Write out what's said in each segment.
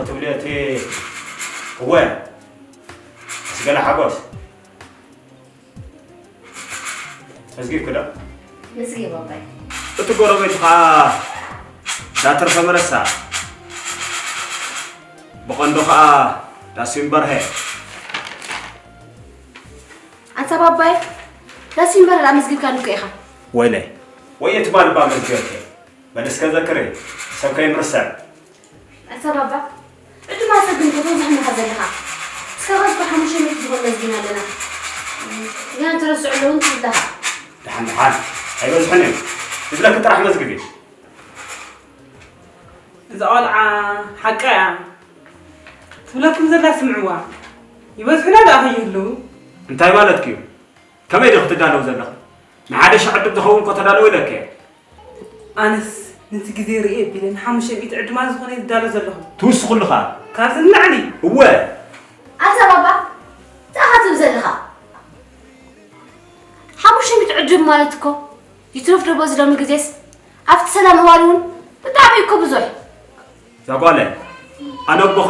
ትብሊ እቲ እወ፣ ምስ ገለ ሓጎስ። መዝጊብኪ ዶ? መዝጊብ ኣባይ። እቲ ጎረቤት ኸኣ ዳተርፈ መረሳ፣ ብቐንዱ ኸኣ ዳስዩን በርሀ። ኣንታ ባባይ፣ ዳስዩን በርሀ ደኣ መዝጊብካ ንኮ ኢኻ። ወይለይ፣ ወይ እቲ ባልባ መዝጊበኪ። በል እስከ ዘክሪ፣ ሰብ ከይምርሰዕ። ኣንታ ባባ፣ ዕዱማ ሰብ ግን ተበዝሖም ኢኻ ዘለኻ። እስካብ እኮ ሓሙሽተ ሚእቲ ዝኾን መዝጊና ኣለና። ገና ትረስዑ ኣለዉ ትብለኻ። ደሓን ደሓን፣ ኣይበዝሑን እዮም። ዝብለኪ ጥራሕ መዝግቢ። እዛ ቆልዓ ሓቃ እያ። ትብለኩም ዘላ ስምዕዋ። ይበዝሑና ደኣ ከይህልዉ። እንታይ ማለትኪ እዩ? ከመይ ዶ ክትዳለዉ ዘለኹ? ንሓደ ሺሕ ዕዱም ዝኸውን እኮ ተዳለዉ ኢለኪ እየ። ኣነስ ነቲ ግዜ ርእየ ቢለ ንሓሙሽተ ሚእቲ ዕዱማት ዝኾነ እየ ዝዳሎ ዘለኹ። ትውስኹሉ ኸኣ? ካብዚ ንላዕሊ። እወ። ኣታ ባባ፣ እንታይ ኢኻ ትብል ዘለኻ? ሓሙሽተ ሚእቲ ዕዱም ማለት እኮ ይትረፍ ዶ በዚ ሎሚ ግዜስ? ኣብቲ ሰላም እዋን እውን ብጣዕሚ እኮ ብዙሕ። እዛ ጓለይ፣ ኣነ ኣቦኺ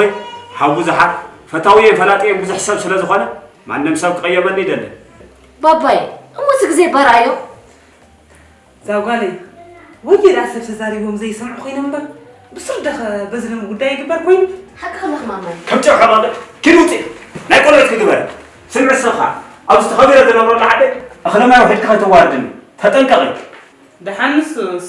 ሓው ብዙሓት፣ ፈታውየን ፈላጥየን ብዙሕ ሰብ ስለ ዝኾነ፣ ማንም ሰብ ክቕየመኒ ኣይደልን። ባባየ፣ እሞ እቲ ግዜ በርኣዮ። እዛ ጓለይ፣ ወየዳ ሰብ ተዛሪቦም ዘይሰምዑ ኮይኖም እምበር፣ ብስርደኸ በዚ ሎሚ ጉዳይ ይግበር ኮይኑ? ሓቅኺ ኣለኺ ማማይ። ከም ጨው ሕቐቒ፣ ኪድ ውፅኢ፣ ናይ ቆልዑት ክግበር። ስምዒ ሰኻ፣ ኣብዚ ተኸቢረ ዝነብረሉ ዓዲ፣ እኽለ ማይ ውሒድኪ ከይተዋርድኒ፣ ተጠንቀቒ። ደሓን ንሱስ።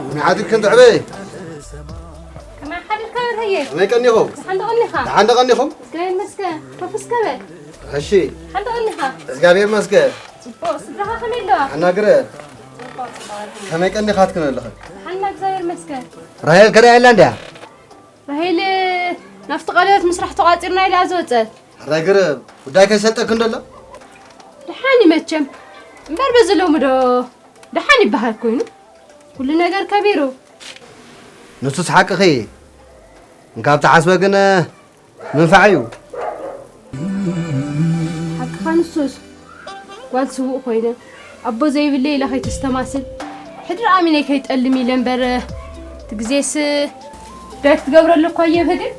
ከመይ ሓዲርክን ትዕበይ? ከመይ ሓዲርካ በርሀየ? ከመይ ቀኒኹም? ደሓን ዶ ቀኒኻ? ደሓን ዶ ቀኒኹም? እግዚኣብሔር ይመስገን። ኮፍ እስከ በል። እሺ። ደሓን ዶ ቀኒኻ? እግዚኣብሔር ይመስገን። ጽቡቕ። ስድራኻ ከመይ ኣለዋ? ኣናግረ። ጽቡቕ፣ ጽቡቕ። ከመይ ቀኒኻትክን ኣለኽን? ደሓን ኢና፣ እግዚኣብሔር ይመስገን። ራሄል ከዳይ ኣላ እንድያ? ራሄል ናብቲ ቀለበት ምስራሕ ተቋጺርና ኢላ ዝወጸት። ሕራይ ገረብ፣ ጉዳይ ከይሰልጠክን ደሎ? ደሓን እዩ መቸም። እምበር በዚ ሎሚ ዶ ደሓን ይበሃል ኮይኑ? ኩሉ ነገር ከቢሩ። ንሱስ ሓቅኺ። እንካብ ተሓስበ ግን ምንፋዕ እዩ። ሓቅኻ ንሱስ። ጓል ስዉእ ኮይነ፣ ኣቦ ዘይብለይ ኢለ ከይተስተማስል፣ ሕድሪ ኣሚነይ ከይጠልም ኢለ እምበር፣ እቲ ግዜስ ዳይ ክትገብረሉ እኳ እየብህግን።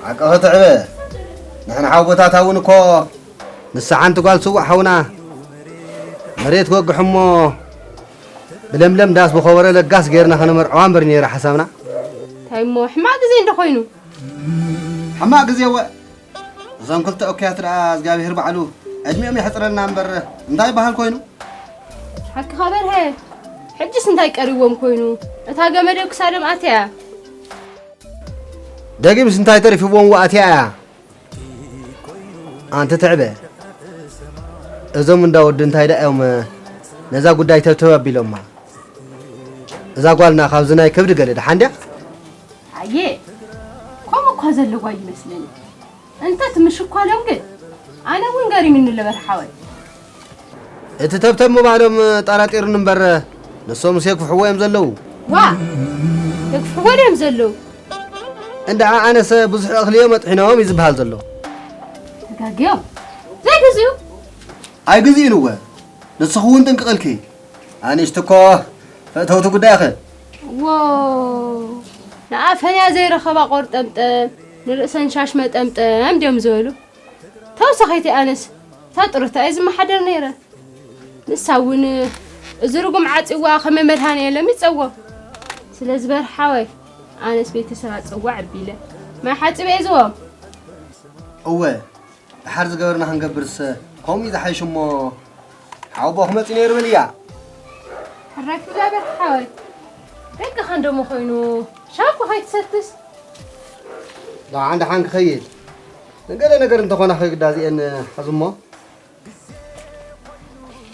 ሓቅኺ ትዕበ። ንሕና ሓውቦታት እውን እኮ ንሳ ሓንቲ ጓል ስዉእ ሓውና መሬት ክወግሕ እሞ ብለምለም ዳስ ብኸበሮ ለጋስ ጌርና ከነመርዕዋ እምበር ነይሩ ሓሳብና። እንታይ እሞ ሕማቕ ግዜ እንዶ ኮይኑ። ሕማቕ ግዜ እወ። እዞም ክልተ እኩያት ደኣ እግዚኣብሄር ባዕሉ ዕድሚኦም የሕጽረልና እምበር እንታይ ይበሃል ኮይኑ? ሓቅኻ በርሀ፣ ሕጅስ እንታይ ቀሪዎም ኮይኑ? እታ ገመድ ኣብ ክሳዶም ኣትያ እያ። ደጊምስ እንታይ ተሪፍዎም ኣትያ እያ? ኣንቲ ትዕበ፣ እዞም እንዳ ወዲ እንታይ ደኣ እዮም ነዛ ጉዳይ ተብተብ ኣቢሎማ? እዛ ጓልና ካብዚ ናይ ከብዲ ገለ ደሓን ድያ? ኣየ፣ ከምኡ እኳ ዘለዎ ኣይመስለኒ። እንተ ትምሽኳሎም ግን፣ ኣነ እውን ገሪሙኒ ኣሎ በርሓወይ። እቲ ተብተብ ምባሎም ጠራጢሩኒ እምበር፣ ንሶምስ የግፍሕዎ እዮም ዘለዉ። ዋእ! የግፍሕዎ ድዮም ዘለዉ? እንድዓ ኣነሰ ብዙሕ እኽሊ እዮም ኣጥሒኖም እዩ ዝበሃል ዘሎ። ተጋግዮም። ዘይግዝኡ። ኣይግዝኡን እወ። ንስኺ እውን ጥንቅቕ ኢልኪ። ኣንሽቲ እኮ ፈተውቲ ጉዳይኽን። ዎ፣ ንኣፈንያ ዘይረኸባ ቆርጠምጠም፣ ንርእሰን ሻሽ መጠምጠም ድዮም ዝበሉ። ተወሳኺቲ ኣነስ እታ ጥሩታ እየ ዝመሓደር ነይረ። ንሳ እውን እዚ ርጉም ዓፂዋ ከመይ መድሃኔ የለም ይፀዎ። ስለዚ በርሓወይ ኣነስ ቤተሰብ ኣፀዋዕ ኣቢለ ማይ ሓፂበ እየ ዝዎም። እወ፣ ደሓር ዝገበርና ክንገብርስ ከምኡ እዩ ዝሓይሽ እሞ ሓወቦ ክመፂ ነይሩ በልያ። ሕራይ ክብላ በርሓወይ። ደቅኻ እንደሞ ኮይኑ ሻብ ከይትሰክስ። ደሓን ደሓን ክኸይድ። ንገለ ነገር እንተኾና ከግዳ እዚአን ሓዙሞ።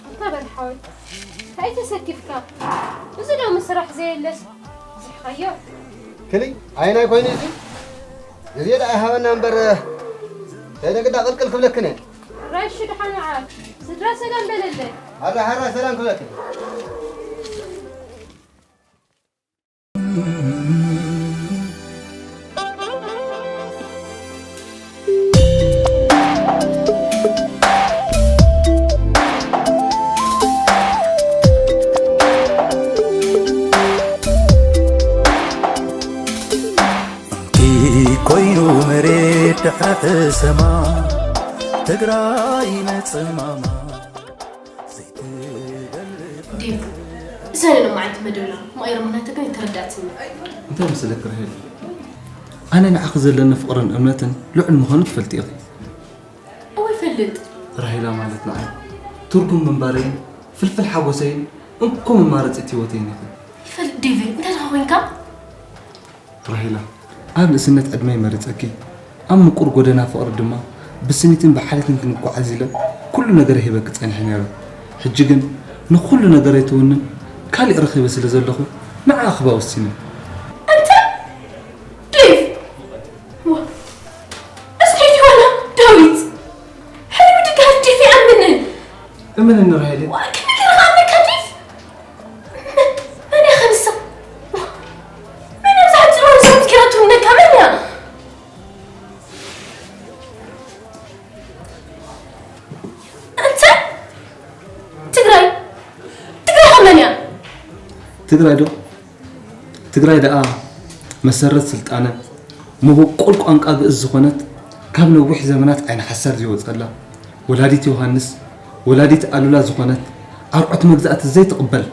ኣንታ በርሓወይ፣ እንታይ ተሰኪፍካ? እዚ ሎሚ ስራሕ ዘየለስ፣ ዝሕኻዮ። ክሊ፣ ኣየናይ ኮይኑ እዚ? ግዜ ደኣ ይሃበና እምበር፣ ከይደ ግዳ ቅልቅል ክብለክን እየ። ራይሹ ደሓን ንዓ፣ ስድራ ሰላም በለለይ። ሀራ ሀራ ሰላም ክብለኪ። ኮይኑ መሬት ድሕረ ሰማ ትግራይ ንፅማማ ዘይትደልብ ዴቭ፣ እሰነ ሎማዓንቲ መደብና ማይረ ምክንያቱ ግን ኣይተረዳእትኒ። እንታይ መሰለኪ ራሄል፣ ኣነ ንዓኺ ዘለኒ ፍቕርን እምነትን ልዑል ምዃኑ ትፈልጢ ኢኺ። እወ ይፈልጥ። ራሄላ ማለት ንዓይ ትርጉም ምንባረይን ፍልፍል ሓጎሰይን እንኮ መማረፂት ህይወተይን ኢኺ። ይፈልጥ ዴቭ፣ እንታይ ደኣ ኮይንካ? ራሄላ፣ ኣብ ንእስነት ዕድመይ መሪጸኪ፣ ኣብ ምቁር ጎደና ፍቕሪ ድማ ብስኒትን ብሓልዮትን ክንጓዓዝ ኢለ ኩሉ ነገረይ ሂበኪ ጸኒሐ ነይረ። ሕጂ ግን ንኹሉ ነገረይ ትውንን ካሊእ ረኺበ ስለ ዘለኹ ንዓኣ ክህባ ወሲነ። ኣንታ ዴቭ! ዋ፣ እስኪ ዋላ ዳዊት! ሕልሚ ድጋፍ ዴቭ ይኣምንን! እመንኒ ራሄል። ዋ፣ ከመይ ገይረ ክኣምነካ ዴቭ? መን እያ ከ ንሳ? መን እያ ብዛዕባ ጽልዋ ንሳ ምዝኪራ ትምነካ? መን እያ? ኣንተ ትግራይ ትግራይ ከ መን እያ? ትግራይ ዶ? ትግራይ ደኣ መሰረት ስልጣነ መበቆል ቋንቋ ግእዝ ዝኾነት ካብ ነዊሕ ዘመናት ዓይኒ ሓሳድ ዘይወፀላ ወላዲት ዮሃንስ ወላዲት ኣሉላ ዝኾነት ኣርዑት መግዛእቲ ዘይትቕበል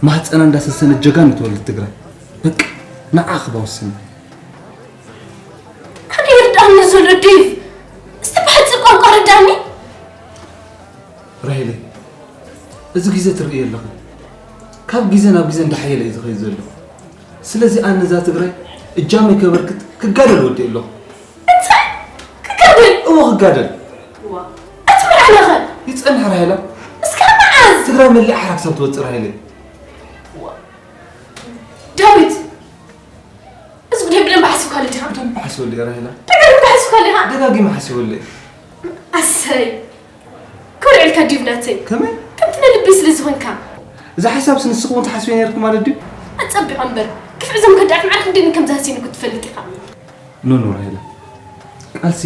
ማህፀና እንዳሰሰነት ጀጋኑ ትወልድ ትግራይ በቃ ንዓ ክባ ወስኒ ሓደ ይርዳእኒ ዘሎ ዴቭ እስቲ ብሓፂር ቋንቋ ረዳእኒ ራሄለይ እዚ ግዜ ትርእዮ ኣለኺ ካብ ግዜ ናብ ግዜ እንዳሓየለ እዩ ዝኸይድ ዘሎ ስለዚ ኣነ ነዛ ትግራይ እጃመይ ከበርክት ክጋደል ወዲእ ኣለኹ እንታይ ክጋደል እወ ክጋደል እቲ መርዓናኸ ይፀንሕ ራሄላ እስካብ መዓዝ ትግራይ መሊኣ ሓራ ክሳብ ትወፅእ ራሄለይ ዳዊት እዚ ጉዳይ ብደንብ ሓሲብካሉ ዲኻ? ብደንብ ሓሲበሉ እየ ራሄላ። ደጋጊምካ ሓሲብካሉ ኢኻ? ደጋጊመ ሓሲበሉ እየ። ኣሰይ ኮሪዕልካ ዲቭ ናተይ። ከመይ? ከምቲ ናይ ልበይ ስለ ዝኾንካ። እዛ ሓሳብሲ ንስኺ እውን ትሓስብዮ ነይርኪ ማለት ድዩ? ኣጸቢቐ እምበር ግፍዒ እዞም ከዳዓት ማዕረ ክንደይ ከም ዝሃስዩኒ እኮ ትፈልጥ ኢኻ። ኖ ኖ ራሄላ ቃልሲ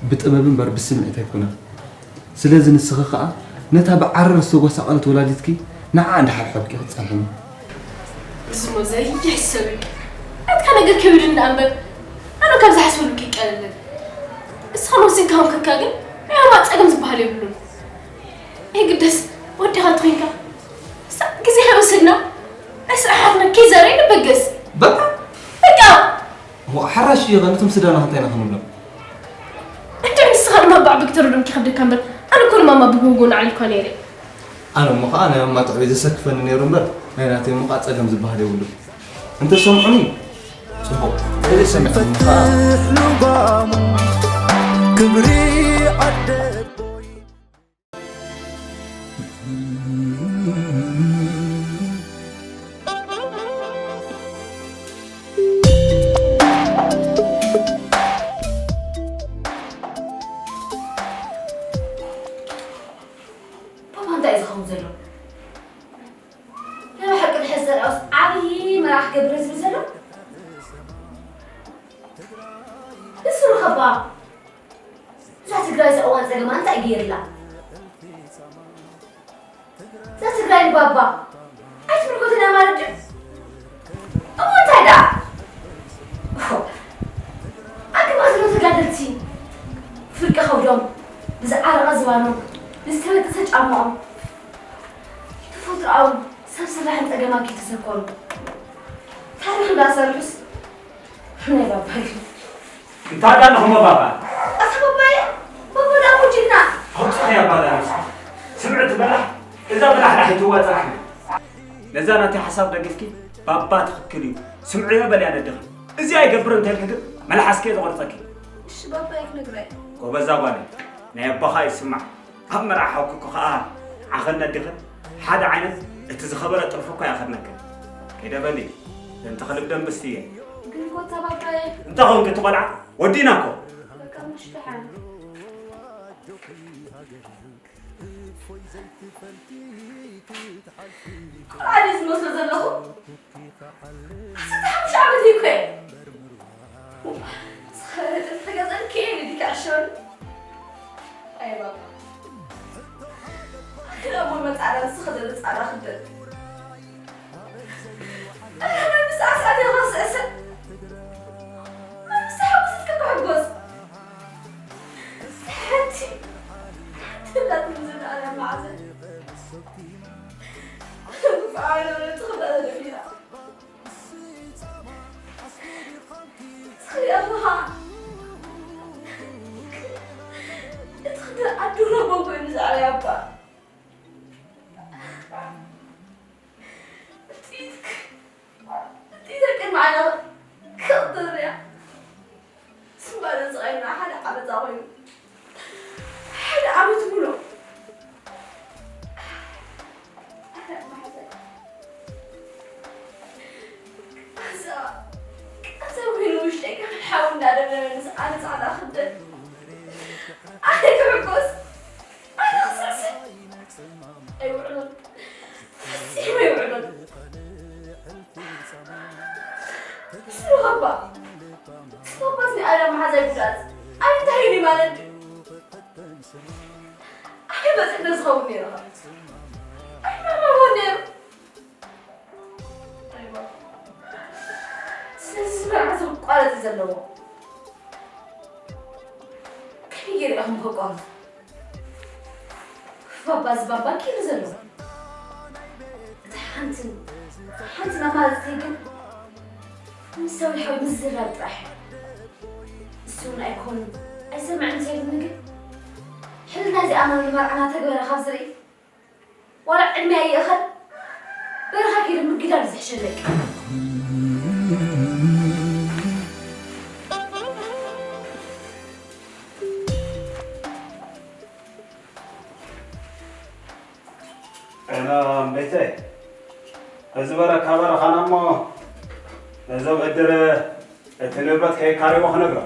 ብጥበብ እምበር ብስምዒት ኣይኮነን። ስለዚ ንስኺ ኸኣ ነታ ብዓረር ዝተጎሳቐለት ወላዲትኪ ንዓኣ እንዳሓብሓብኪ ክትጸንሒ እሞ። እዚ እሞ ዘይሕሰብ እዩ። ናትካ ነገር ከቢዱኒ ደኣ እምበር ኣነ ካብ ዝሓስበሉ ከይቀለለኒ። ንስኻ ወሲንካ ከምከካ ግን ናይ ኣርባዕ ጸገም ዝበሃል የብሉን። ኣይግደስ ወዲኻ እንተኾይንካ ሳዕ ግዜ ከይወሰድና ናይ ስራሕ ዓቕምና ከይዘረይ ንበገስ። በቃ በቃ! እሞ ሓራሽ እዩ ኸ ነቶም ስድራና እንታይ ኢና ክንብሎም? እንድዒ ንስኻ ንማማ ብዓቢ ክተረዶም ከይኸብደካ እምበር ኣነ እኮ ንማማ ብጎጎ ንዓልኳ ነይረ። ኣነ እሞ ኸኣ ናይ ማማ ጥዑይ ዘሰክፈኒ ነይሩ እምበር ናይ ናተይ እሞ ኸኣ ጸገም ዝበሃል የብሉን። እንተሰምዑኒ ጽቡቕ፣ እንተዘይሰሚዖምኒ ኸኣ። ፈትሕ ልባሙ ክብሪ ዓደ ኣቦይ። ፓፓ እንታይ እዩ ዝኸውን ዘሎ? ናይ ብሓቂ ድሕሪ ዘርኣውስ ዓብዪ መርዓ ክገብር ዝብል ዘሎ? ንሱ ርኸባ። እዛ ትግራይ እዛ እዋን ፀገማ እንታይ ገይርላ? እዛ ትግራይ ንባባ ኣይትምልኮትን እያ ማለት ድዩ? እሞ እንታይ ደኣ? ኣክባ ዝሎ ተጋደልቲ ፍርቂ ከብዶም ብዝዓረቐ ዝባኖም ብዝተበጠሰ ጫማኦም ተፈጥሮኣውን ሰብ ስራሕን ፀገማት ከይተሰከሩ ታሪኽ እንዳሰርሑስ ናይ ባባ እዩ። እንታይ ደኣ ንኹሞ ባባ? ኣታ ባባየ፣ ባባ ደኣ እኮ ጅግና። ኣውፅእኺ ኣባ ዳዊት። ስምዒ ትበላሕ፣ እዛ በላሕላሒት እዋ ፅራሕ ነዛ ናተይ ሓሳብ ደጊፍኪ ባባ ትኽክል እዩ ስምዕዮ በልያ ነድኺ። እዚ ኣይገብርን እንተልኪ ግን መልሓስኪ እየ ዘቑርፀኪ። እሺ ባባየ ክነግራ እየ። ጎበዛ ጓለይ፣ ናይ ኣቦኻ ይስማዕ። ኣብ መርዓ ሓውኪ እኮ ኸዓ ዓኽን ነዲኽን ሓደ ዓይነት እቲ ዝኸበረ ጥልፊ እኮ ይኣኸድነክን። ከይደ በሊ፣ ዘንትኺ ልብ ደንብስትየ። ግን እኮ እታ ባባየ። እንታይ ኾንኪ እቲ ቖልዓ? ወዲእና እኮ። በቃ ምሽ ደሓን። ቆልዓ ድየ ዝመስሎ ዘለኹ? ዓሰርተ ሓሙሽተ ዓመተይ እኮ እየ። ንስኻ ጥልፊ ክገዝኣልኪ እየ ኢልኪ ዓሸወኒ። ኣይ ባባ። ኣነ እሞ መጻዕዳ ንስኺ ዘለኺ ጻዕዳ ክደን። ኣነ ምስ ኣስኣት ኢኻ ስዕስዕ። ምስ ተሓጎሰት ከ ክሕጎስ። ሓንቲ፣ ሓንቲ ላትኒ ዝብላ መዓዘ። ክፍዓሎ ትኽእል ኢላ። ትኽእል ኢኻ። እቲ ክደ ኣዱረ ቦቦ እዩ ንዛዕባ ኣባ። እቲ፣ እቲ ቅድሚ ዓይና ክቕትል እያ። ስምባደ ዝቐይና ሓደ ዓመት ኮይኑ፣ ሓደ ዓመት ሙሉእ። ኣረ ማሕዘን። ቀዛ፣ ቀዛ ኮይኑ ውሽጠይ ከም ሓዊ እንዳደብደበ ምስ ኣነ ጻዕዳ ክደን። ኣነ ክሕጎስ፣ ኣነ ክስዕስዕ። ኣይውዕሎን። ፈጺሙ ኣይውዕሎን። ስለ ኸባ፣ ስለ ኸባስ ናይ ኣዳም መሓዛይ ጉዳት። ኣይ እንታይ እዩ ማለት ድዩ? ኣይ በፂሕ ዶ ዝኸውን ነይሩ ኸ? ኣይ መርማርዎ ነይሩ። ኣይዋ። ስለዚ እዚ መርዓ እዚ ክቋረፅ እዩ ዘለዎ። ከመይ ገይረ ኢኹም ከቋርፁ? ባባ እዚ ባባ ኪሉ ዘሎ። እታ ሓንቲ፣ ሓንቲ መማረፂተይ ግን ምስ ሰብኣይ ምዝራብ ጥራሕ እዩ። እሱ እውን ኣይኮኑን፣ ኣይሰምዕን እንተይሉኒ ግን ሕልና ዘይኣመነሉ መርዓና ተግበረ ካብ ዝርኢ ዋላ ዕድመ ኣይእኸል በረኻ ከይደ ምግዳል ዝሕሸለይ። ጤና ቤተይ፣ እዚ በረካ በረኻና እሞ ነዞም እድር እቲ ንብረት ከየካርይዎ ክነግሮ።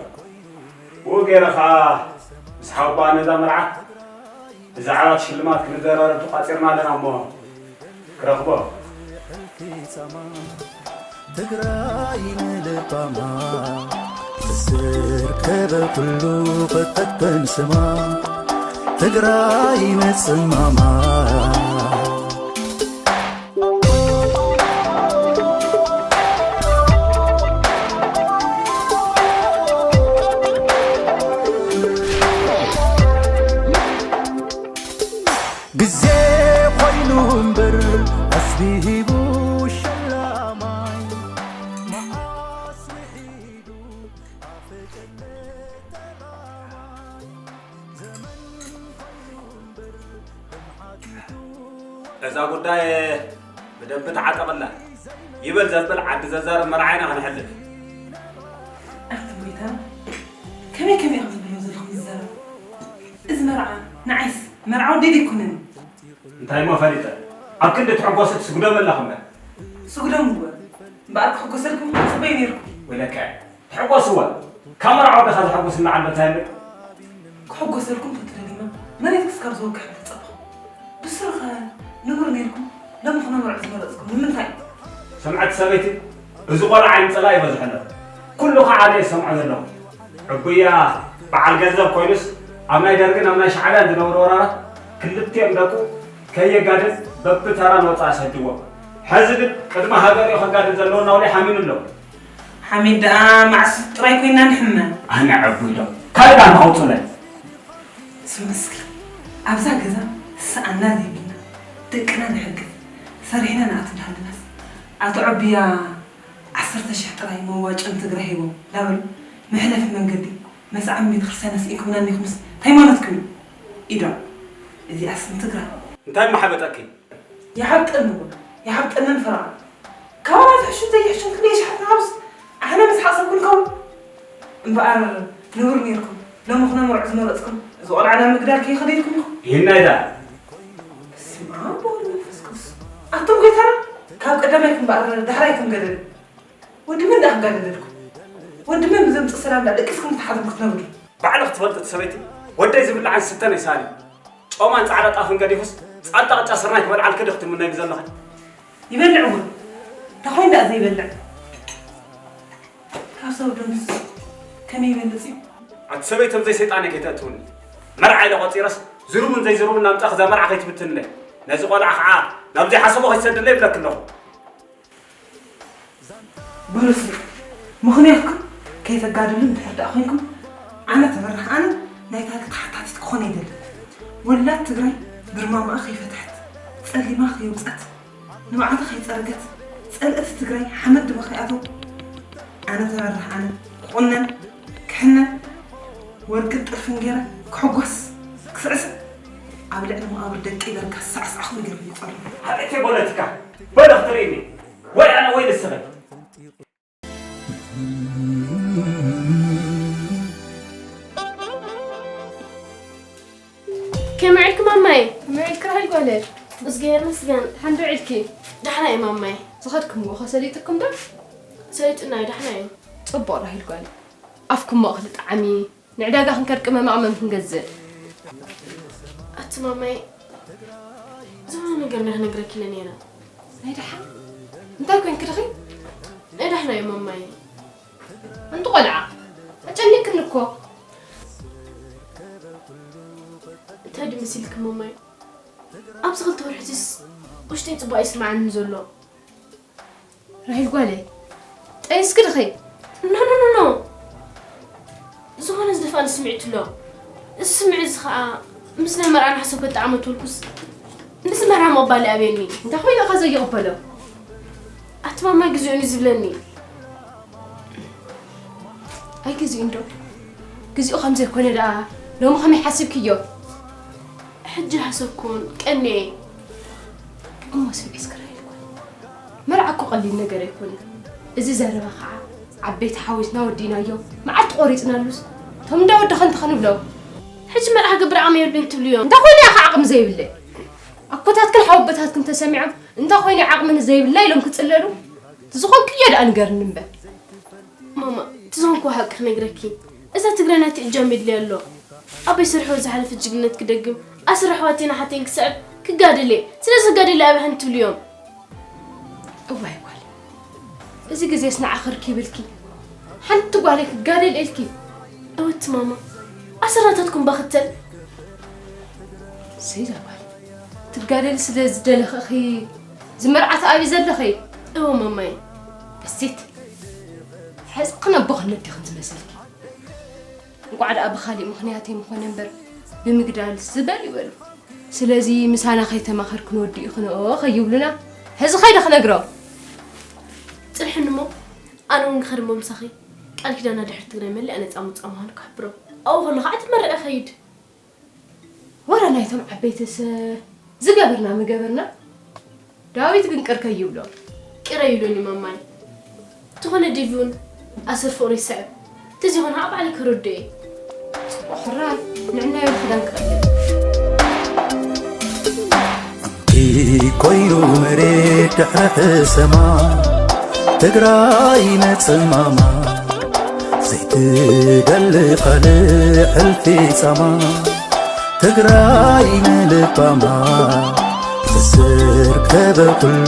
ብኡ ገይረ ኸዓ ምስ ሓውባ ነዛ መርዓት ብዛዕባ እቲ ሽልማት ክንዘራረብ ተቋጺርና ኣለና እሞ ክረኽቦ። ትግራይ ንልባማ ዝርከብ ኩሉ ክጠቅም ስማ ትግራይ ንጽማማ። ግዜ ኮይኑ እምበር ኣስቢሂቡ ሸላማይ መዓስ ውሒዱ ኣፍቅር ተባማይ ዘመን ኮይኑ እምበር እዛ ጉዳይ ብደንቢ ተዓጠቐላ ይበል ዘብል ዓዲ ዘዛርብ መርዓ ኢና ክንሕልፍ። ኣንታ ጎይታና፣ ከመይ ከመይ ኢኹም ትብልዎ ዘለኹም ዝዛረብ? እዚ መርዓ ንዓይስ መርዓ ወደይ ዘይኮነን። እንታይ እሞ ፈሊጠ? ኣብ ክንዲ ትሕጎሲ ትስጉዶም ኣለኹም እምበር። ስጉዶም እወ፣ እምበኣር ክሕጎሰልኩም ክጽበዩ ነይርኩም። ወይለከ። ትሕጎስወ ካብ መርዓ ወድኻ ዘሐጉስ እናዓበታ የለ። ክሕጎሰልኩም ተትደሊና መሬት ክስካብ ዝወግሕ ምተጸበኹ። ብስሩ ኸ ንቡር ነይርኩም፣ ሎሚ ኸ ንመርዑ ዝመረጽኩም ንምንታይ? ስምዕቲ ሰበይቲ፣ እዚ ቆልዓ ኣይምጸላ ይበዝሐ ኣሎ። ኩሉ ኸዓ ኣነ ዝሰምዖ ዘለኹ። ዕቡያ በዓል ገንዘብ ኮይኑስ ኣብ ናይ ደርግን ኣብ ናይ ሻዕብያን ዝነበሩ ወራራት ክልቲኦም ደቁ ከየጋድል በብተራ ንወጻኢ ሰድዎ። ሕዚ ግን ቅድሚ ሃገሪኡ ከጋድል ዘለዎ እናበለ ሓሚኑ ኣሎ። ሓሚድ ደኣ መዓስ ጥራይ ኮይና ንሕመ። ኣነ ዕቡይ ዶ ካልእ ደኣ ንኸውፅለይ። ስምዒ እስኪ ኣብዛ ገዛ ዝሰኣና ዘይብልና ደቅና ንሕግዝ ሰሪሕና ንኣቱ እንዳሃለናስ ኣቶ ዕቡያ ዓሰርተ ሽሕ ጥራይ መዋጮ ንትግራይ ሂቦም እንዳበሉ መሕለፊ መንገዲ መስዓሚ ቤተክርስትያን ኣስኢንኩምና እኒኹምስ እንታይ ማለትኩም እዩ? ኢዶም እዚኣስ ንትግራይ እንታይ ማሓበጠኪ? ይሓብጠኒ እውን ይሓብጠንን ፈረቓ ካባና ትሕሹን ዘይሕሹን ክንደይ ኣሽሓት ንሃብስ ኣሕና ምስ ሓሰብኩ ንከውን እምበኣር ንቡር ነይርኩም ሎሚ ክነምርዖ ዝመረፅኩም እዚ ቆልዓ ናብ ምግዳል ከይኸደድኩም ኢኹም። ይህናይ ዳ በስመ ኣብ ወወልድ ወመንፈስ ቅዱስ ኣቱም ጎይታና ካብ ቀዳማይ ክንበኣር ዳሕራይ ክንገደል ወዲ መን ደኣ ክጋደለልኩም? ወዲ መን ብዘምፅእ ሰላም ደኣ ደቂስኩም ተሓዝም ክትነብሩ? ባዕልኺ ትፈልጢ እቲ ሰበይቲ ወደይ ዝብላዕን ዝስተን ኣይሰኣን እዩ። ጨው ኦማን ጻዕዳ ጣፍን ገዲፉስ ጻጣ ቅጫ ስርናይ ክበልዓልኪ ዲኺ ትምነይ ብዘለኺ? ይበልዕ እውን። እንታይ ኮይኑ ደኣ ዘይበልዕ? ካብ ሰብ ደምስ ከመይ ይበልጽ እዩ? ኣቲ ሰበይቶም ዘይ ሰይጣን ከይተእትውኒ። መርዓ ኢለ ቆጺረስ ዝሩብን ዘይዝሩብን ናምጻ ክዛ መርዓ ከይትብትንለይ። ነዚ ቆልዓ ከዓ ናብ ዘይሓሰቦ ከይትሰድለይ ይብለኪ ኣለኹ። በሉ እስኪ፣ ምኽንያትኩም ከይተጋድሉ እንድሕር ደኣ ኮይንኩም፣ ኣነ ተበራህ ኣነ ናይ ታሪኽ ተሓታቲት ክኾን ኣይደልን። ወላድ ትግራይ ብርማማኣ ከይፈትሐት፣ ጸሊማ ከይወጸት፣ ንብዓታ ከይጸረገት፣ ጸልእቲ ትግራይ ሓመድ ድመ ከይኣተው፣ ኣነ ተበራህ ኣነ ክቑነን፣ ክሕነን፣ ወርቅን ጥልፍን ገይረ ክሕጎስ፣ ክስዕስዕ፣ ኣብ ልዕሊ መቓብር ደቂ ደርጋ ሳዕሳዕኹም ገይሩ ይጸሉ። ሓጢኣተይ ፖለቲካ በለ ክትርእይኒ። ወይ ኣነ ወይ ንስኺ። ከመይ ውዒልኪ ማማይ? ከመይ ውዒልኪ ራሄል ጓለይ? እዝግሄር ይመስገን። ደሓን ዶ ውዒልኪ? ደሕና እየ ማማይ። ዝኸድክምዎ ኸ ሰሊጥኩም ዶ? ሰሊጡና እዩ፣ ደሕና እዩ። ጽቡቕ ራሄል ጓለይ። ኣፍኩም እሞ እኽሊ ጠዓሚ፣ ንዕዳጋ ክንከድ ቅመማ ቅመም ክንገዝእ። ኣቲ ማማይ፣ ዝኾነ ነገር እንዳ ክነግረኪ ኢለ ነይረ። ናይ ደሓን? እንታይ ኮይንኪ ድኺ? ናይ ደሕና እዩ ማማይ። ኣንቲ ቆልዓ፣ ኣጨኒቅክኒ እኮ። እንታይ ድዩ መሲልኪ ማማይ? ኣብዚ ክልተ ወርሒ እዚስ ውሽጠይ ጽቡቕ ኣይስምዓንን ዘሎ። ራሄል ጓለይ፣ ጠይስኪ ድኺ? ኖ፣ ኖ፣ ኖ፣ ኖ። ዝኾነ ዝደፍኣኒ ስምዒት ኣሎ። እዚ ስምዒት እዚ ኸኣ ምስ ናይ መርዓ ንሓሳብ ከጠዓመትወልኩስ፣ ምስ መርዓ ምቕባል ይኣብየኒ። እንታይ ኮይኑ ኢኻ ዘይቕበሎ? ኣቲ ማማ ግዜኡን እዩ ዝብለኒ። ኣይ ግዜኡን ዶ? ግዜኡ ከም ዘይኮነ ደኣ ሎሚ ከመይ ሓሲብክዮ? ሕጂ ሓሰብኩን ቀንየ። እሞ ስምዒ እስከ ራሄል ጓል፣ መርዓ እኮ ቀሊል ነገር ኣይኮነን። እዚ ዘረባ ኸዓ ዓበይቲ ሓዊስና ወዲእናዮ፣ መዓልቲ ቆሪጽናሉስ፣ እቶም እንዳ ወዲ ኸንተ ኸንብሎም? ሕጂ መርዓ ክገብር ዓቕሚ የብሉን ትብልዮም? እንታይ ኮይኑ ኢኻ ዓቕሚ ዘይብለይ? ኣኮታትክን ሓወቦታትክን ተሰሚዖም፣ እንታይ ኮይኑ ዓቕሚ ዘይብላ ኢሎም ክጽለሉ? እቲ ዝኾንክዮ ደኣ ንገርኒ እምበር። ማማ፣ እቲ ዝኾንክዎ ሓቂ ክነግረኪ፣ እዛ ትግራይ ናተይ እጃም የድልያ ኣሎ። ኣቦይ ስርሑ ዝሓለፈ ጅግንነት ክደግም፣ ኣስር ኣሕዋተይን ሓተይን ክስዕብ ክጋደል እየ። ስለዚ ክጋደል እየ ኣብርሀኒ ትብልዮም። እዋይ ጓል፣ እዚ ግዜስ ንዓኺ ርኪብልኪ። ሓንቲ ጓለይ ክጋደል ኢልኪ። እወ እቲ ማማ፣ ኣሰር ናታትኩም ባኽተል። ሰይዛ ጓል፣ ትጋደል ስለ ዝደለኺ ኢኺ ዝመርዓቲ ኣብይ ዘለኺ? እወ ማማይ። እሲት፣ ሕዚ ክነቦ ክነዲ ከም ዝመስልኪ። እንቋዕ ደኣ ብኻሊእ ምኽንያት ይምኾነ እምበር ብምግዳል ዝበል ይበሉ። ስለዚ ምሳና ከይተማኸርክን ወዲኡ ክንኦ ከይብሉና፣ ሕዚ ኸይደ ክነግሮ። ጽንሕኒ እሞ፣ ኣነ እውን ክኸድ እሞ ምሳኺ ቃል ኪዳና ድሕሪ ትግራይ መሊኣ ነጻ ምውጻእ ምዃኑ ክሕብሮ። ኣብኡ ከሎ ኸዓ ተመርዐ ኸይድ። ወረ ናይቶም ዓበይትስ ዝገበርና ምገበርና፣ ዳዊት ግን ቅር ከይብሎ። ቅር ኣይብሎን እዩ ማማይ። እንተኾነ ዴቪ እውን ኣሰር ፍቕሩ ይስዕብ። እንተዘይኾነ ከዓ ባዕለይ ከረድኦ እየ። ጽቡቕ ሕራይ፣ ንዕናዮ ክዳን ክቐይር። እምቢ ኮይኑ መሬት ድሕሪ ሕሰማ፣ ትግራይ ነጽማማ፣ ዘይትደሊ ካልእ ሕልፊ ጻማ። ትግራይ ንልባማ፣ ዝስር ከበ ኩሉ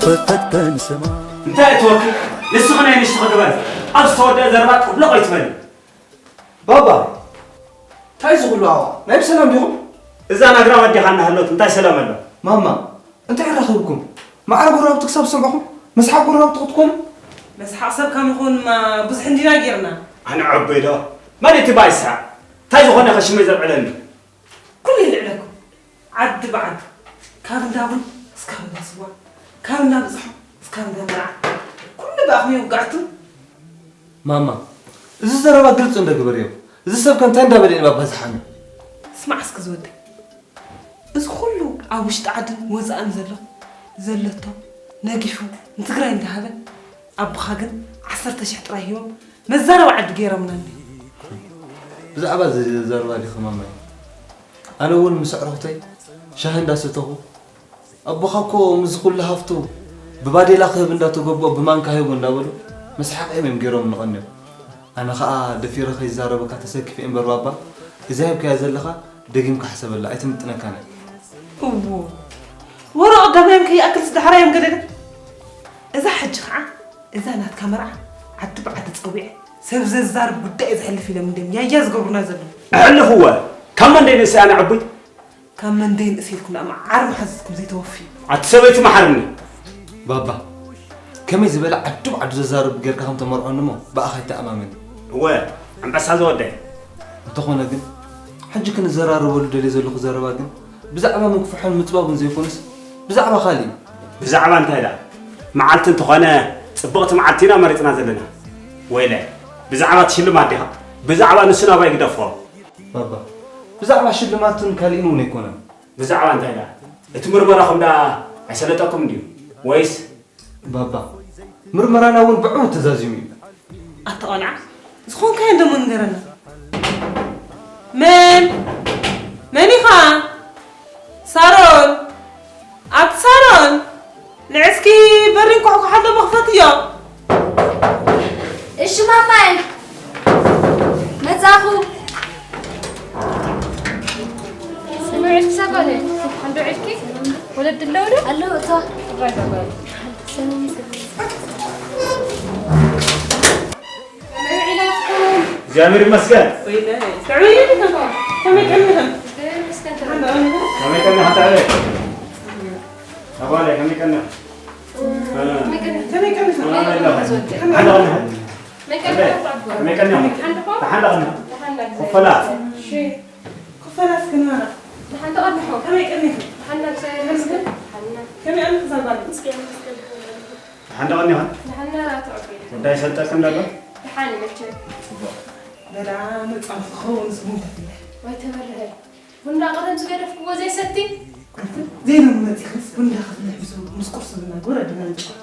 ክፈተን ስማ። እንታይ እትወክል? ንስኺ ናይ ንሽትኺ ግበሪ። ኣብ ዝተወደአ ዘረባ ጠብለቕ ኣይትበሊ። ባባ፣ እንታይ እዚ ኩሉ ሃዋ? ናይ ብሰላም ዲኹም? እዛ ናግራ ወዲኻ እናሃሎት እንታይ ሰላም ኣሎ? ማማ፣ እንታይ ይራኸብኩም? ማዕረ ጎረባብቲ ክሳብ ዝሰምዕኹም፣ መስሓቕ ጎረባብቲ ክትኮኑ? መስሓቕ ሰብ ካብ ንኾንማ ብዙሕ እንዲና ጌርና። ኣነ ዐቦይ ዶ? መን እቲ ባይሳ? እንታይ ዝኾነ ከ ሽመይ ዘልዕለኒ? ኩሉ ይልዕለኩም። ዓዲ ብዓዲ፣ ካብ እንዳ ቡን እስካብ እንዳ ስዋ፣ ካብ እንዳ ብጽሖ እስካብ እንዳ መርዓ፣ ኩሉ ብኣኹም ይውጋዕቱ። ማማ፣ እዚ ዘረባ ግልጺ እንዶ ግበርዮ። እዚ ሰብ ከ እንታይ እንዳበለ እዩ ባባ ዝሓሚ? ስማዕ እስኪ ዝወደይ፣ እዚ ኩሉ ኣብ ውሽጢ ዓድን ወጻእን ዘሎ፣ ዘለቶ ነጊፉ ንትግራይ እንዳሃበ፣ ኣቦኻ ግን ዓሰርተ ሽሕ ጥራይ ሂቦም መዛረቢ ዓዲ ገይሮምና እንዲ። ብዛዕባ እዚ ዘረባ ዲኺ ማማይ? ኣነ እውን ምስ ኣዕሩኽተይ ሻሂ እንዳሰተኹ፣ ኣቦኻ እኮ ምስዚ ኩሉ ሃፍቱ ብባዴላ ክህብ እንዳተገቦ ብማንካ ሂቡ እንዳበሉ መስሓቕ እዮም ገይሮም ንቐንዮም። ኣነ ኸኣ ደፊረ ከይዛረበካ ተሰኪፈ እምበር ባባ፣ እዛ ሂብካያ ዘለኻ ደጊምካ ሕሰበላ፣ ኣይትምጥነካን እያ። እዎ፣ ወረቕ ገበዮም ከይኣክልስ ዳሕራዮም ገደደ። እዛ ሕጂ ኸዓ፣ እዛ ናትካ መርዓ ዓዲ ብዓዲ ጸዊዐ፣ ሰብ ዘዛርብ ጉዳይ እየ ዘሕልፍ ኢሎም እንድዮም ያያ ዝገብሩና ዘለዉ። ኣሕልፍዎ፣ ካብ መን ደይ ንእሰይ ኣነ ዕቡይ? ካብ መን ደይ ንእሰይ ኢልኩም ደኣ መዓር መሓዘዝኩም ዘይተወፍዩ። ኣቲ ሰበይቲ መሓርኒ። ባባ፣ ከመይ ዝበለ ዓዱ ብዓዱ ዘዛርብ ጌርካ ከም ተመርዖኒ እሞ ብኣኻ ይተኣማመን። እወ፣ ኣንበሳ ዝወደይ። እንተኾነ ግን፣ ሕጂ ክንዘራረበሉ ደልየ ዘለኹ ዘረባ ግን፣ ብዛዕባ ምክፍሖን ምጽባቡን ዘይኮነስ፣ ብዛዕባ ካልእ እዩ። ብዛዕባ እንታይ ደኣ? መዓልቲ እንተኾነ፣ ጽብቕቲ መዓልቲ ኢና መሪጽና ዘለና። ወይለ፣ ብዛዕባ እቲ ሽልማት ዲኻ? ብዛዕባ ንሱ ናባይ ግደፎ። ባባ፣ ብዛዕባ ሽልማትን ካልእን እውን ኣይኮነን። ብዛዕባ እንታይ ደኣ? እቲ ምርመራኹም ደኣ ኣይሰለጠኩም ድዩ? ወይስ? ባባ፣ ምርመራና እውን ብዕዉት ተዛዚሙ እዩ። ኣታ ቖልዓ፣ ዝኾንካዮ እንደሞ ንገረና። መን? መን ኢኻ? ሳሮን! ኣቲ ሳሮን! ንዕስኪ በሪ እንኳዕ ኳሓሎ መኽፈትዮ። እሺ ማማይ፣ መጻኹ። ስምዒ፣ እዛ ጓለይ፣ ሓንዶ ዒልኪ ወለዲ ኣለዉ ዶ? ኣለዉ፣ እታ። እባ እዛ ጓለይ። ከመይ ውዒላትኩም? እግዚኣብሔር ይመስገን። ወይለ፣ ከመይ ውዒልኩም? ከመይ ቀኒኹም? እግዚኣብሔር ይመስገን። ከመይ ቀኒኹም? ተዕበ። ኣጓለይ፣ ከመይ ቀኒኹም? ከመይ ቀኒኹም? ከመይ ቀኒኹም? ሓንዳ ቀኒኹም? ከመይ ቀኒኹም? ሓንዳ ቀኒኹም? ሓንዳ ቀኒኹም? ኮፈላ። እሺ። ኮፈላ እስኪ ንበላ። ደሓን ተቐድሑ። ከመይ ቀኒኹም? ደሓን ናብ ሰ-፣ ከመይ ኣለኹም እዛ ጓል? ደሓን ዶ ቀኒኹም? ደሓን ናብ ተቐበሉ። ጉዳይ ሰልጠክም ደሎ? ደሓን እዩ መቸም። በላ መጻወቲ ክኸውን ዝሙን ተብለ። ወይ ተበርሀ። ቡና ቀደም ዝገደፍክዎ ዘይሰቲ? ዘይሎም መጺኽስ ቡና ክፍልሕ ምስ፣ ምስ ቁርሲ ብና ጎረድና ንጫወት።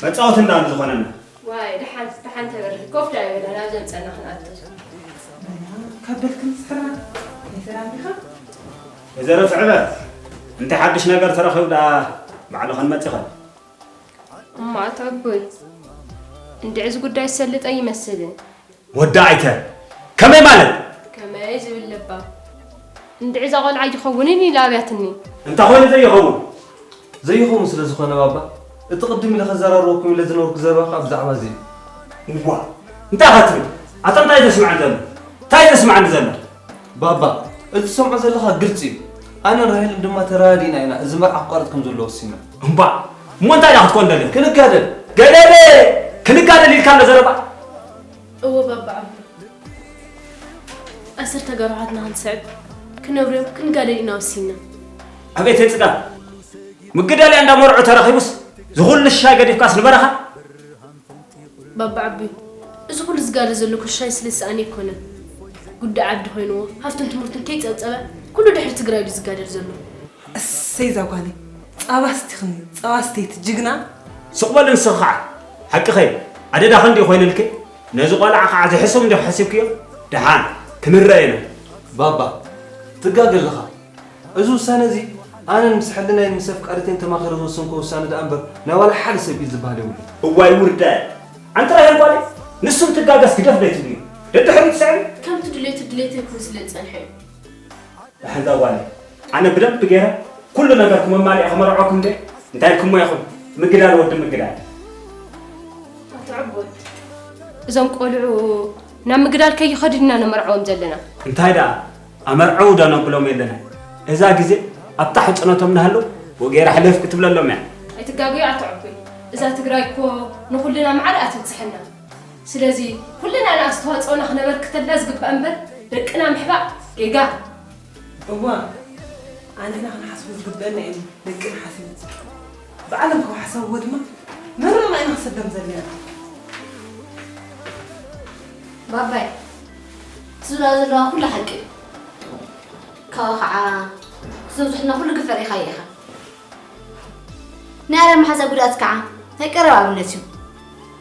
መጻወቲ እንዳሉ ዝኾነና። ዋይ፣ ደሓን፣ ደሓን ተበርህ። ኮፍ ደኣ ይበላ፣ ናብ ዘምጸና ክንኣቱ። በላ፣ ካብ በልክን ስሕራ፣ ናይ ሰላም ዲኻ? ወይዘሮ ትዕበ፣ እንታይ ሓድሽ ነገር ተረኺቡ ደኣ ባዕልኽን መጺኽን? እሞ ኣቶ ዕቡይ፣ እንድዒ እዚ ጉዳይ ዝሰልጥ ኣይመስልን። ወዲ ኣይተ፣ ከመይ ማለት? ከመይ ዝብል ለባም። እንድዒ እዛ ቖልዓ ኣይኸውንን ኢላ ኣብያትኒ። እንታይ ኾይኑ ዘይኸውን? ዘይኸውን ስለ ዝኾነ ባባ፣ እቲ ቅድም ኢለ ከዘራርበኩም ኢለ ዝነበርኩ ዘረባ ከኣ ብዛዕባ እዚ እዩ። እዋ፣ እንታይ ኢኻ ትብል? ኣታ እንታይ እዩ ዘስምዐኒ ዘሎ? እንታይ እዩ ዘስምዐኒ ዘሎ? ባባ፣ እቲ ትሰምዖ ዘለኻ ግልጺ እዩ። ኣነን ራሄልን ድማ ተረዳዲእና ኢና እዚ መርዓ ክቋረጽ ከም ዘለዎ ወሲንና። እምባእ፣ እሞ እንታይ ኢኻ ክትኮን ደሊኻ? ክንጋደል። ገደለ! ክንጋደል ኢልካ ኣሎ ዘረባ? እወ ባባ ዓቢ። ኣስር ተጋሩሓትና ክንስዕብ፣ ክነብርዮም፣ ክንጋደል ኢና ወሲንና። ኣቤት ጽጋብ! ምግዳል እያ እንዳ መርዑ ተረኺቡስ፣ ዝኹሉ ሻይ ገዲፍካስ ንበረኻ? ባባ ዓቢ፣ እዚ ኩሉ ዝጋደል ዘሎ ኩሉ ሻይ ስለ ዝሰኣነ ኣይኮነን። ጉዳይ ዓዲ ኮይንዎ፣ ሃፍቱን ትምህርቱን ከይጸብጸበ፣ ኩሉ ድሕሪ ትግራይ ድዩ ዝጋደል ዘሎ? እሰይ እዛ ጓለይ፣ ጸባ ስቲኽኒ፣ ጸባ ስተይቲ ጅግና። ስቕ በል ንስኺ ኸዓ፣ ሓቅኺ፣ ኣደዳ ክንዲ ኮይንልኪ፣ ነዚ ቆልዓ ኸዓ ዝሕሱም እንዲኺ ሓሲብክዮ፣ ደሓን ክንረኣየና። ባባ፣ ትጋገ ኣለኻ። እዚ ውሳነ እዚ ኣነን ምስ ሕልናይን ምስ ኣፍቃሪተይን ተማኺረ ዝወሰንኩዎ ውሳነ ደኣ እምበር ናይ ዋላ ሓደ ሰብ ኢድ ዝበሃል የብሉን። እዋይ ውርደት! ኣንቲ ራሄል ጓለይ፣ ንሱ እንትጋገስ ግደፍ ዶ ኣይትብልዮ? ደድሕሪኡ ትስዕቢ? ከምቲ ድሌቱ ድሌተይ ክውን ስለ ዝጸንሐ እዩ። ደሓን እዛ ጓለይ፣ ኣነ ብደንቢ ገይረ ኩሉ ነገር ክመማልእ እየ ከመርዕወኩም እንዴ? እንታይ ኢልኩሞ ኢኹም? ምግዳል ወዲ ምግዳል። ኣቶ ዕቡይ፣ እዞም ቆልዑ ናብ ምግዳል ከይኸዱ ኢና ነመርዕዎም ዘለና። እንታይ ደኣ? ኣመርዕዉ ዶ ነብሎም የለና። እዛ ግዜ ኣብታ ሕጽኖቶም እናሃለዉ ወጌራ ሕልፍ ክትብለሎም እያ። ኣይትጋገዩ ኣቶ ዕቡይ። እዛ ትግራይ እኮ ንኹልና ማዕረ እያ ትብጽሐና። ስለዚ ኩልና ንኣስተዋጽኦና ክነበርክተላ ዝግባእ እምበር ደቅና ምሕባእ ጌጋ። እዋ፣ ኣንሕና ክንሓስቦ ዝግበአና እዩ ደቅና ሓሲቡ። ብዓለም ካብ ሓሰብዎ ድማ መርቕና ኢና ክሰደም ዘለና። ባባይ፣ ትዝብላ ዘለዋ ኩሉ ሓቂ እዩ። ካብኡ ከዓ፣ ክዘብዝሑልና ኩሉ ግፍዒ ሪኢኻዮ ኢኻ። ናይ ኣርያ መሓዛ ጉድኣት ከዓ ናይ ቀረባ ኣብነት እዩ።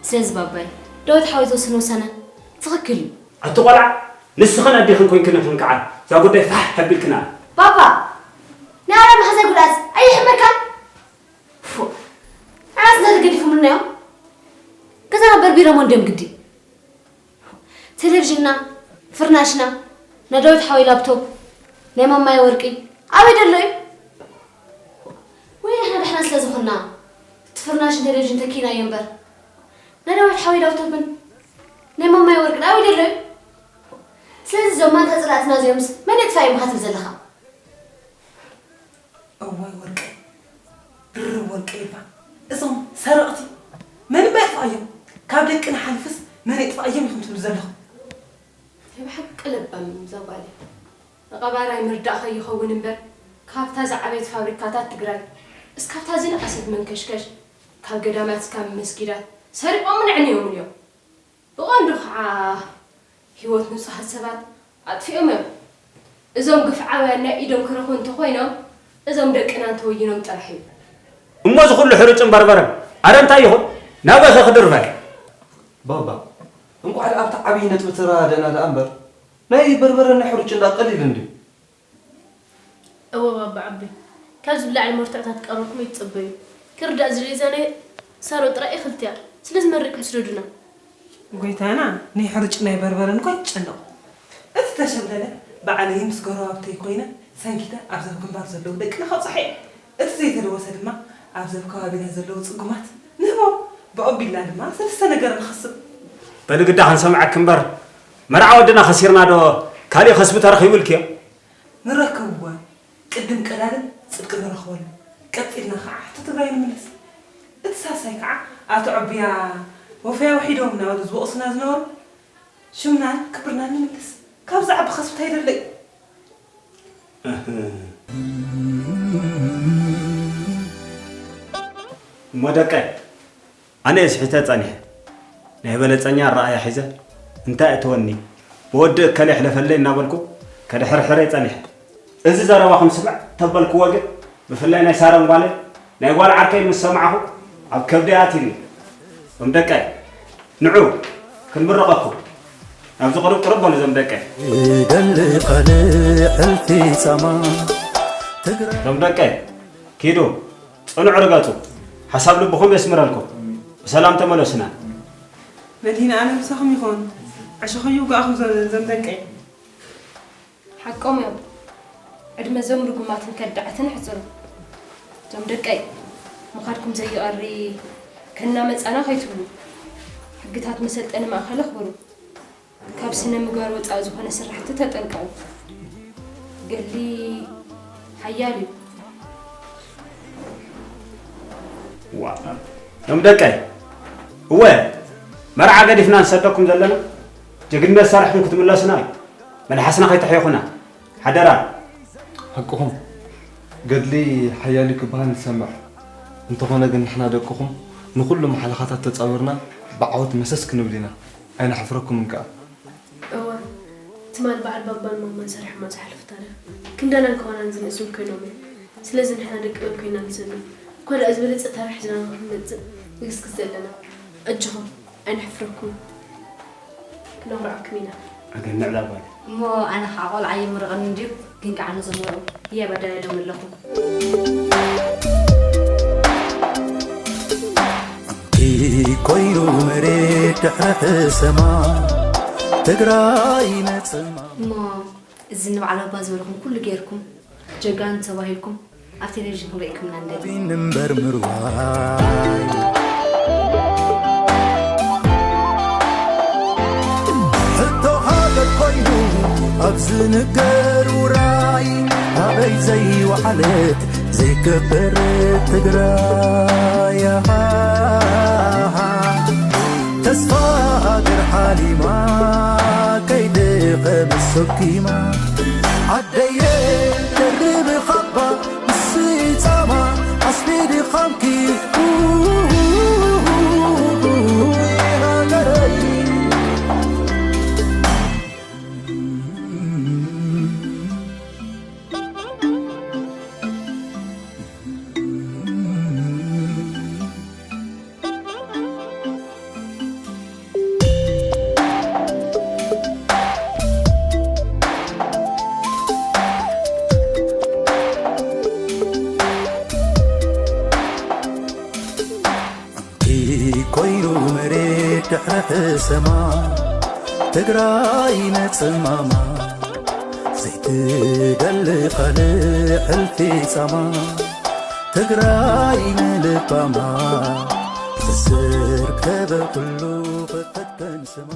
ስለዚ ባባይ፣ ዳዊት ሓወይ ዝወሰኖ ውሳነ ትኽክል እዩ። ኣቲ ቆልዓ፣ ንስኽን ኣዴኽን ኮይንክን ኢኽን ከዓ እዛ ጉዳይ ፋሕ ኣቢልክንኣ። ባባ፣ ናይ ኣርያ መሓዛ ጉድኣት ኣየሕመካን? ፉእ፣ ዓስ ነዚ ገዲፎምልና እዮም። ገዛና በርቢሮሞ እንድዮም ግዲ። ቴሌቪዥንና፣ ፍርናሽና፣ ናይ ዳዊት ሓወይ ላፕቶፕ፣ ናይ ማማይ ወርቂ ኣበይ ደሎ እዩ? ወይ ንሕና ደሕና ስለ ዝኾንና እቲ ፍርናሽን ቴሌቪዥን ተኪእናዮ እምበር፣ ናይ ዳዊት ሓወይ ላፕቶፕን ናይ ማማይ ወርቅን ኣበይ ደሎ እዩ? ስለዚ እዞም ማንታ ጽላእትና እዚኦምስ መን የጥፋ እዮም ኢኻ ትብል ዘለኻ? እዋይ ወርቂ፣ ድርብ ወርቂ እባ። እዞም ሰረቕቲ መን እባ የጥፍኣዮም? ካብ ደቅና ሓሊፍስ መን የጥፍኣዮም ኢኹም ትብሉ ዘለኹም? ናይ ብሓቂ ለባም እዛ ጓል እያ። ንቐባራይ ምርዳእ ከይኸውን እምበር፣ ካብታ ዝዓበየት ፋብሪካታት ትግራይ እስካብታ ዝነኣሰት መንከሽከሽ፣ ካብ ገዳማት እስካብ መስጊዳት ሰሪቖምን ኣዕንዮምን እዮም። ብቐንዱ ከዓ ህይወት ንጹሃት ሰባት ኣጥፊኦም እዮም። እዞም ግፍዓውያን ናይ ኢዶም ክረኽቡ እንተኾይኖም፣ እዞም ደቅና እንተወይኖም ጥራሕ እዩ። እሞ እዚ ኩሉ ሕሩጭን በርበረን ኣረ እንታይ ይኹን? ናበይ ኸ ክድርበ? ባባ፣ እንቋዕ ኣብቲ ዓብዪ ነጥቢ ተረዳዳእና ደኣ እምበር፣ ናይ በርበረን ናይ ሕሩጭን ደኣ ቀሊል እንድዩ። እወ ባባ ዓቢ፣ ካብዚ ብላዕሊ መርትዖታት ክቐርበልኩም ኣይትጸበዩ። ክርዳእ ዝደሊ እዛ ናይ ሳሮን ጥራይ እያ ክልቲኣ። ስለዚ መሪቕኩም ስደዱና። ጎይታና፣ ናይ ሕሩጭ ናይ በርበረን እኳ ኣይትጨነቑ። እቲ ተሸብለለ ባዕለይ ምስ ጎረባብተይ ኮይነ ሰንኪተ ኣብዘብ ግንባር ዘለዉ ደቅና ከብጽሖ እየ። እቲ ዘይተለወሰ ድማ ኣብዘብ ከባቢና ዘለዉ ጽጉማት ንህቦም። ብኦቢልና ድማ ሰለስተ ነገር ንኸስብ። በሊ ግዳ ክንሰምዓኪ እምበር መርዓ ወድና ከሲርና ዶ ካሊእ ከስቢ ተረኺቡ ኢልክዮ? ንረክብ እወ፣ ቅድም ቀዳድም ጽድቂ ንረኽበሉ፣ ቀጺልና ኸዓ ሕቶ ትግራይ ንምለስ። እቲ ሳልሳይ ከዓ ኣብቲ ዑቡያ ወፈያ ውሒዶም እናበሉ ዝወቕሱና ዝነበሩ ሽምናን ክብርናን ንምለስ። ካብ ዝዓቢ ከስቢ እንታይ ደሎ እዩ? እሞ ደቀይ፣ ኣነ እየ ስሒተ ጸኒሐ። ናይ በለጸኛ ኣረኣእያ ሒዘ እንታይ እተወኒ ብወዲ እከለ ይሕለፈለይ እናበልኩ ከድሕርሕር እየ ጸኒሐ። እዚ ዘረባኹም ስምዕ ተበልክዎ ግን ብፍላይ ናይ ሳሮን ጓለይ ናይ ጓል ዓርከይ ምስ ሰማዕኹ ኣብ ከብደይ ኣትዩኒ። እም ደቀይ ንዑ ክንምርቐኩም ናብዚ ቅርብ ቅርብ በሉ እዞም ደቀይ። ይደሊ ቃል ሕልፊ ጻማ ትግራይ እዞም ደቀይ ኪዱ ጽኑዕ ርገጹ። ሓሳብ ልብኹም የስምረልኩም። ብሰላም ተመለሱና። መድሂን ኣለም ምሳኹም ይኹን። ዕሾኽ ይውጋእኹም ዘ- ዘም ደቀይ። ሓቆም እዮም። ዕድመ ዞም ርጉማትን ከዳዕትን ኣሕጽሩ። ዞም ደቀይ ምኻድኩም ዘይቐሪ ከና መጻና ከይትብሉ። ሕግታት መሰልጠኒ ማእኸል ኣኽብሩ። ካብ ስነ ምግባር ወጻኢ ዝኾነ ስራሕቲ ተጠንቀቑ። ገድሊ ሓያል እዩ። ዋ ሎም ደቀይ እወ መርዓ ገዲፍና ንሰደኩም ዘለና ጀግንነት ሰሪሕኩም ክትምለሱና እዩ። መልሓስና ከይተሕየኹና ሓደራ። ሓቅኹም ገድሊ ሓያል እዩ ክበሃል ንሰምዕ። እንተኾነ ግን ንሕና ደቅኹም ንኹሉ ማሕለኻታት ተጻዊርና ብዓወት መሰስ ክንብል ኢና። ኣይነሕፍረኩምን ከኣ። እወ ትማል በዓል ባባን ማማን ሰሪሖማ ዝሓለፉ ታሪኽ ክንዳናን ከዋናን ዝንእስን ኮይኖም እዮም። ስለዚ ንሕና ደቂ መን ኮይና ንሰምዕ እኳ ደኣ ዝበለጸ ታሪኽ ሒዝና ንኽንመጽእ ንግስግስ ዘለና። ኣጆኹም ኣይነሕፍረኩምን። ክነኹርዓኩም ኢና። ኣገንዕ እዛ ጓል። እሞ ኣነ ከዓ ቆልዓ ይምርቐኒ እንድዩ ግን ከዓ ነዞም መርዑ ህያብ ኣዳልየሎም ኣለኹ። ኮይኑ መሬት ድሕረ ሕሰማ ትግራይ ነፅማ እሞ እዚ ንበዓል ኣባ ዝበልኹም ኩሉ ጌርኩም ጀጋኑ ተባሂልኩም ኣብ ቴሌቪዥን ክንርእየኩም ኢና ንደሊ። እምበር ምርዋይ ሕቶ ሃገር ኮይኑ ኣብ ዝንገር ውራይ ኣበይ ዘይወዓለት ዘይከበረት ትግራይ ተስፋ ሃገር ሓሊማ ከይደኸመት ሰኪማ ዓደየ ደርቢ ኻባ ንስይ ጻማ ኣስቢ ድኻምኪ ሃገረይ ኮይኑ መሬት ድሕረ ሕሰማ ትግራይ ነፅማማ እደሊ ካልእ ሕልፊ ጻማ ትግራይ ንልባማ ትስር ከበ ኩሉ ክፈተን ስማ